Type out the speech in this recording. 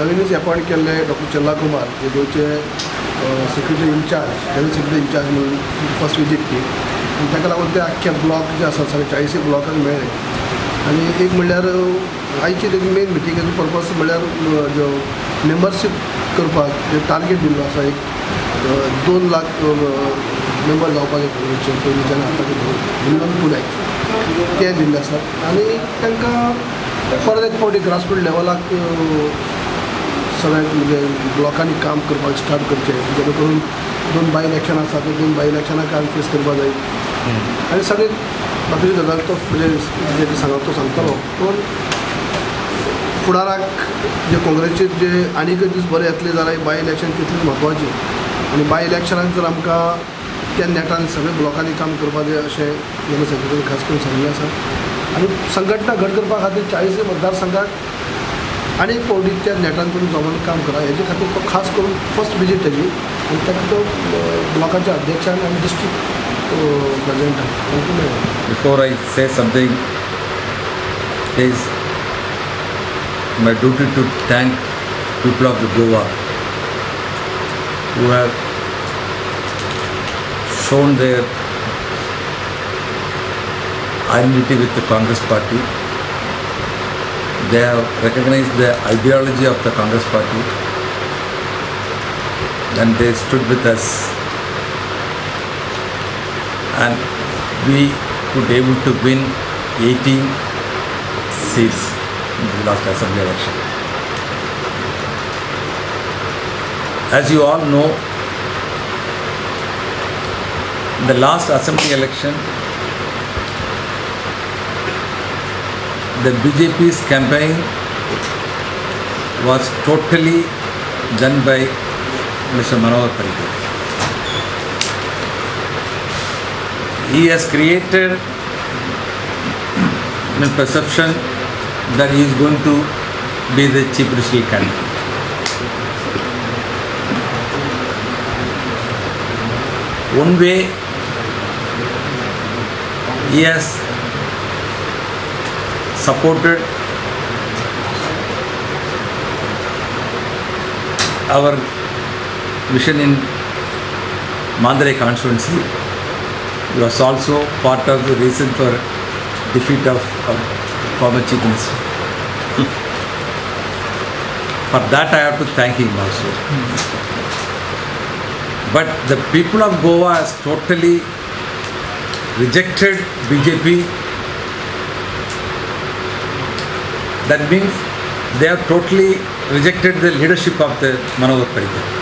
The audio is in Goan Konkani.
नवीनच अपॉइंट केल्ले डॉक्टर चेल्ला कुमार जे गोंयचे secretary in charge, general secretary in charge म्हणून फर्स्ट विजीट ती आनी ताका लागून ते आख्खे ब्लॉक जे आसा सगळे 40 ब्लॉकांक मेळ्ळे. आनी एक म्हणल्यार आयची तेजी मेन मिटिंगेचो पर्पज म्हणल्यार जो मेंबरशीप करपाक जे टार्गेट दिल्लो आसा एक 2 लाख मेंबर जावपाक काँग्रेसचे पयलींच्यान आतांचे धरून मिनिमम 2 लाख ते दिल्ले आसात. आनी तांकां परत एक फावटी ग्रासरूट लेवलाक सगळ्यांक म्हणजे ब्लॉकांनी काम करपाक स्टार्ट करचें, जेणे करून 2 बाय इलेक्शन आसा ते 2 बाय इलेक्शनाक आमी फेस करपाक जाय. आनी सगळे बाकीच्यो गजाली तो म्हणजे जे सांगता तो सांगतलो, पूण फुडाराक जे काँग्रेसचे जे आनीकय दीस बरे येतले जाल्यार बाय इलेक्शन तितलेंच म्हत्वाचें. आनी बाय इलेक्शनाक जर आमकां त्या नेटान सगळे ब्लॉकांनी काम करपाक जाय अशें जनरल सेक्रेटरीन खास करून सांगिल्लें आसा. आनी संघटना घट करपा खातीर 40 मतदारसंघाक आनी एक फावटी त्या नेटान करून जमोवन काम करा हेजे खातीर तो खास करून फर्स्ट विजीट तेजी आनी ताका तो ब्लॉकाच्या अध्यक्षान आनी डिस्ट्रिक्ट प्रेसिडेंटान तांकां मेळ्ळें. Before I say something, it is my duty to thank people of the Goa who have shown their identity with the Congress Party. They have recognized the ideology of the Congress Party and they stood with us, and we could able to win 18 seats in the last assembly election. As you all know, in the last assembly election, the BJP's campaign was totally done by Mr. Manohar Parrikar. He has created a perception that he is going to be the chief ministerial candidate. One way, he has supported our mission in Mandrem constituency. He was also part of the reason for defeat of our former chief minister. For that I have to thank him also. But the people of Goa has totally rejected BJP. That means they have totally rejected the leadership of the Manohar Parrikar.